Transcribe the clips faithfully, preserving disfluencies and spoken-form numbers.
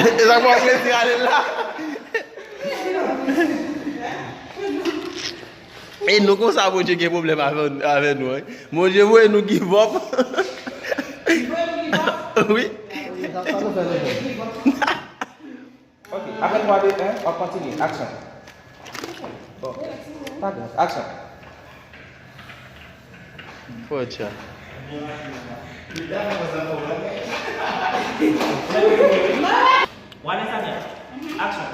E sa k fè w plezi ale la. E nou konsa Bondye gen pwoblèm avè, avè nou, wi. Bondye voye nou give up. Wi. Ok, apre twa, de, en, w ap kontinye. Aksyon. Bon. Pa grav. Aksyon. Pocha. Wane Sanya. Aksyon.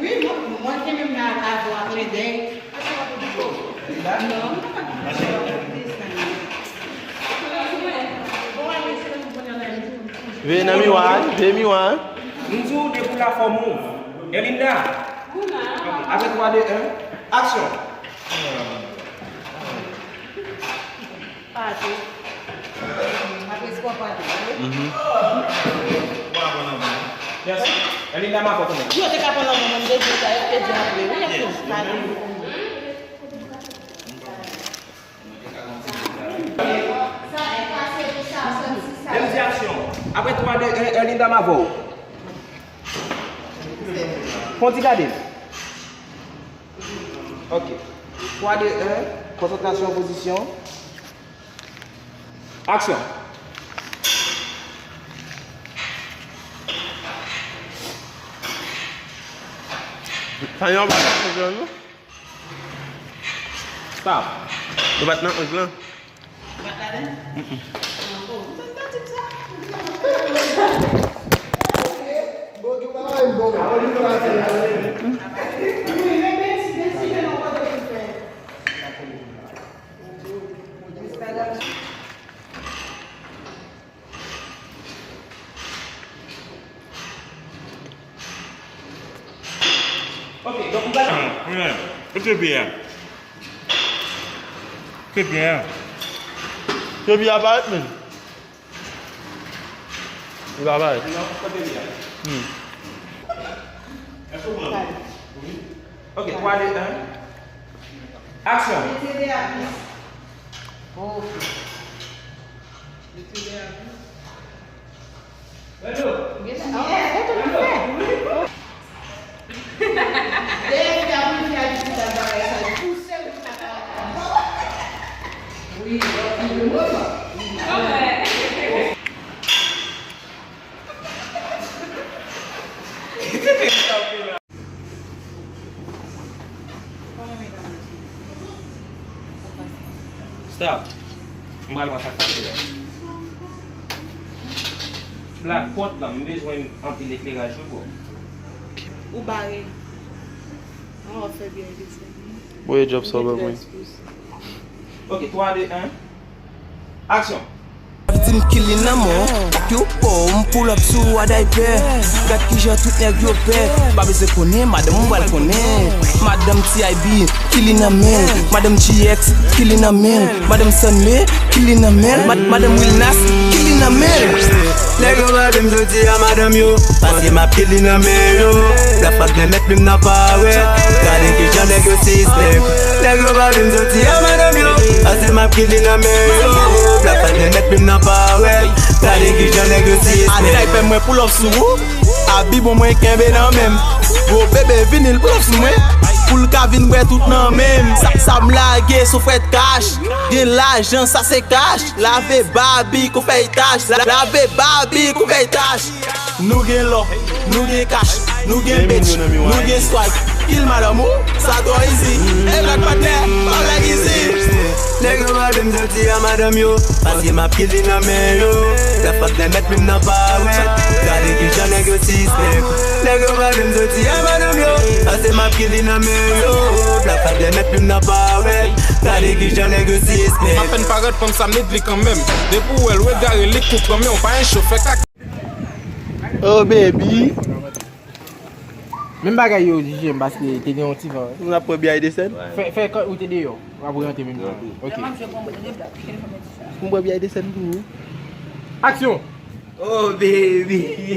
Wi, mwen, mwen te menm nan avè w ak Lendèy. Veye nan miwa a, veye miwa a. M di w depi w la fò move. Erlinda. Ok, apre twa, de, en, aksyon. Pati. Apre espò pati. Mèsi. Erlinda, m a fò konnen. Yo te ka pran nan men mwen, m te di sa, yo te di apre. Wi, yo te di pati. Menm di aksyon. Apre twa, de, en, Erlinda, m avè w. Fon ti gade. Ok. Twa, de, en, konsantrasyon, pozisyon. Aksyon. Sa yon bagay, non? Stop. Nou bat nan ang lan. Ok, donk ou pral. Kote pye a? Kote pye a? Kote pye a parèt menm? Li pa parèt. Non, kote pye a? Hmm. Èske ou pran? Wi. Ok, twa, de, en. Aksyon. Mete de a plis. Ok. Mete de a plis. Stop. M pral wè sa k pase la. Black pòt la, m bezwen anpil ekleraj wi bro. Ou bare. An w ap fè byen desann. Voye djòb sa w ban mwen. Ok, twa, de, en. Aksyon. Di m killing nan men w. Yo po, m pull up sou ou a daypè. Gad kijan tout nèg yo pè. Pa bezwen konnen, madanm ou pral konnen. Madanm T I B, killing nan men l. Madanm G X, killing nan men l. Madanm Sunme, killing nan men l. Mad- Madanm Wilnas, killing nan men l. Nèg yo pa vle m soti a madanm yo, paske m ap killing nan men yo. Black Flag nan mèt plim nan parèt. Gade kijan nèg yo sispèk. Nèg yo pa vle m soti a madanm yo, paske m ap killing nan men yo. Black Flag nan mèt plim nan parèt. Gade kijan nèg yo sispèk. Ane daypè mwen pull up sou ou. Abi bon mwen kenbe nan men m. Gwo bebe vinil pull up sou mwen. Pou l ka vin bwè tout nan men m. Sa, sa m lage sou frèt kach. Gen lajan, sa se kach. Lave babi kou fèy tach. La- Lave babi kou fèy tach. Nou gen lò, nou gen kach, nou gen bitch, nou gen swag. Kill madanm ou, sa twò easy. E Black Panther, pa black easy. Nèg yo pa vle m soti a madanm yo, paske m ap killing nan men yo. Black Panther mèt plim nan parèt. Gade kijan nèg yo sispèk. Nèg yo pa vle m soti a madanm yo, paske m ap killing nan men yo. Black Panther mèt plim nan parèt. Gade kijan nèg yo sispèk. Apèn parèt fanm sa nèt li kanmenm. Depi w wè l w egare li k tou pran men w pa en chofè kak. Oh baby. Menm bagay yo jije m paske te gen yon ti van. Nou ap pran biyay de sèn? Fè, fè kan ou te deyò, w ap rantre menm jan. Ok. M pran biyay de sèn pou ou. Aksyon! Oh baby.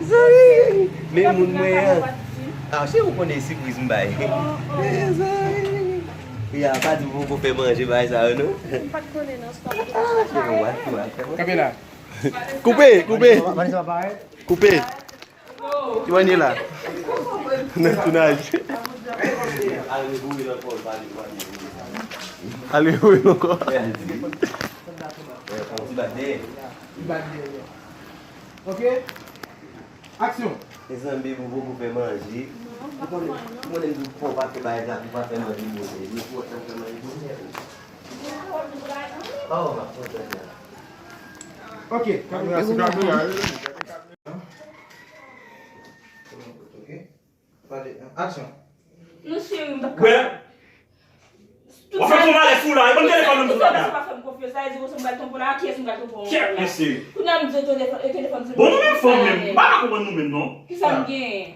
Sorry. Men moun mwen an. Ah, se ou konnen sipriz m bay. Sorry. Ya, pa di m poko fè manje bay sa yo non. M pa t konnen non, stop. Ah, se ou, ou, ou. Kanpe la. Koupe, koupe. Koupe. Ki manje la? Nan tounaj. Ale wi ankò. Ok. Aksyon. Mezanmi, baby, ou poko fè manje. Ou konnen, ou konnen m di w fò w pa fè bagay sa, pou w pa fè manje pou mwen. Ou fè manje pou mwen. Oh, m ap pran tèt la. Ok. Kamera sou kamera. Ok. Pale, aksyon. Non, cheri, m pa ka. Wè. W ap fè m fè malè sou la, e ban m telefòn nan m sou tab la. Sa pa fè m konfyans, sa vle di konsa m pral twonpe w la, a kiyès m pral twonpe w la? Kèt, mesye. Kounye a m di w telefòn, e telefòn se. Bon, nou menm fanm menm, m pa ka konprann nou menm non. Kisa m genyen?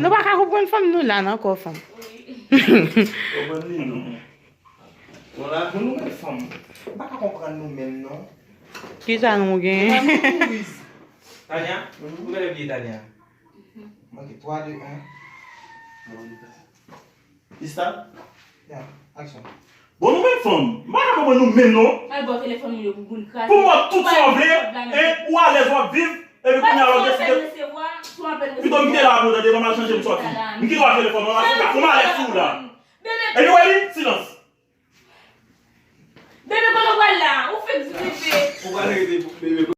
Nou pa ka konprann fanm nou la nan kò fanm. Konprann li non. Bon, la, bon, nou menm fanm. M pa ka konprann nou menm, non. Kisa nou gen? Tania, ou genlè bliye Tania. Ok, twa, de, en. Kisa? Ya, aksyon. Bon, nou menm fanm. M pa ka konprann nou menm, non. Al ba w telefòn ou yo pou moun kraze. Pou mwen, tout sa w vle, e ou alèz w ap viv, epi kounye a w ap deside. Pito m kite la pou tande, ban m al chanje m sòti. M kite w ak telefòn, ou malèz sou ou la. Epi w wè li, silans. Bebe, kote w pral la? Ou fèk rive. Ou pral rive, bebe.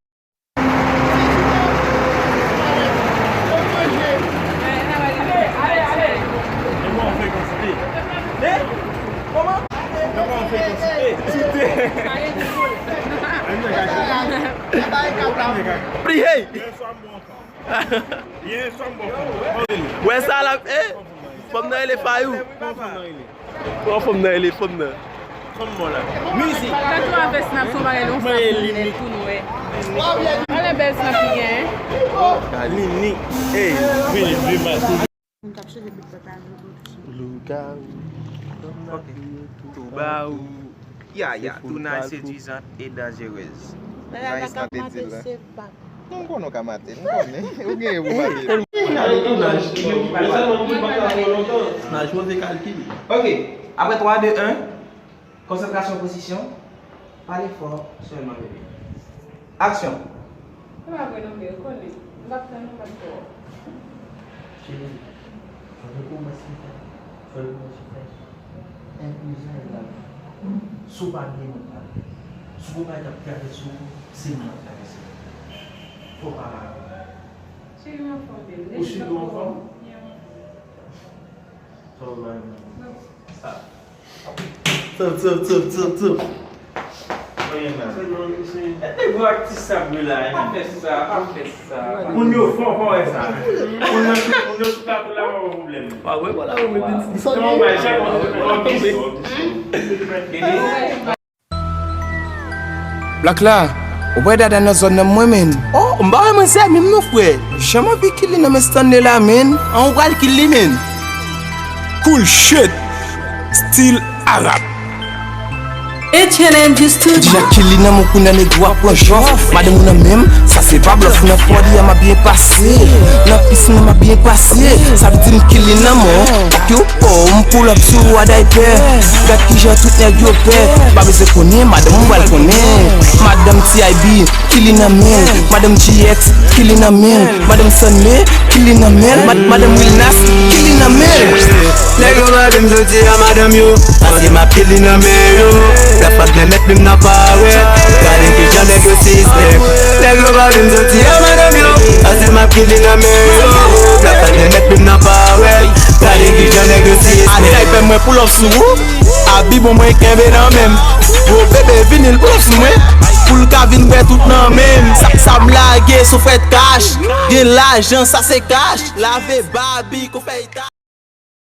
Wè sa la, eh, fanm nan rele Fayou. Pran fanm nan, rele fanm nan. Fanm mò la. Mizik. Gad yon avè snap sou bagay, yon snap nèt tou nwè. Alè bèl snap li gen. Nini. Ey, vini, vini, mas. Moun k ap chanje bit papa lougawou. Lougawou. Ok. Touba ou. Yaya, tounaj sedwizan e danjerez. Bagay la k ap mate se bak. Non, m konnen w ka mate, m konnen. Ou genyen pou mate. Gade tounaj. Tounaj, move kalkil. Ok, apre twa, de, en, konsantrasyon, presizyon, pale fò sèlman, bebe. Aksyon. Se pa vre non, men ou konnen. M p ap tann ou, m p ap fè w. Cheri, fò nou kòmanse fè. Fò nou kòmanse fè. Enklizyon e lavi. Si w pa gen moun pa gen. Si w pa t ap travèse w, se moun ap travèse w. Fò w pa la. Cheri, m anfòm, bebe. Ou si tou anfòm? Sa w bay mwen? Sa. Tip, tip, tip, tip, tip. Mwen gen la. Nèg yo ak ti sab yo la, pa fè sa, pa fè sa. Moun yo fò, pa wè sa. Moun yo sou, moun yo sou plato la, pa gen pwoblèm. Pa wè, pa la, wè, men. Non, bay, chak moun, moun yo. Black la, ou wè dada nan zòn nan mwen, men. Oh, m pa wè mwen se menm non, frè. Jan m anvi kill li nan men Stanley la, men. An ou pral kill li, men. Cool shit. Stil Arab. H and M G Studio. Deja kill li nan men w, kounye a negro a pran jòf. Madanm ou nan men m, sa se pa blòf. Nan pòdi a m ap byen pase. Nan piscine m ap byen pase. Sa vle di m kill li nan men w. Yo, oh, m pull up sou ou a daypè. Gad kijan tout nèg yo pè. Pa bezwen konnen, madanm ou pral konnen. Madanm T I B, kill li nan men l. Madanm G X, kill li nan men l. Madanm Sunme, kill li nan men l. Mad-, madanm Wilnas, kill li nan men l. Nèg yo pa vin soti a madanm yo, paske m ap kill li nan men yo. Rap ak mèt plim nan parèt. Gade kijan nèg yo sispèk. Nèg yo pa vin soti a madanm yo, paske m ap kill li nan men yo. Rap ak mèt plim nan parèt. Gade kijan nèg yo sispèk. Sniper mwen pull up sou ou. Abi bon mwen kenbe nan men m. Gwo bebe vini l pran sou mwen. Pou l ka vin bwè tout nan men m. Sa, sa m lage sou frèt kach. Gen lajan, sa se kach. Lave babi, kou fèy ta.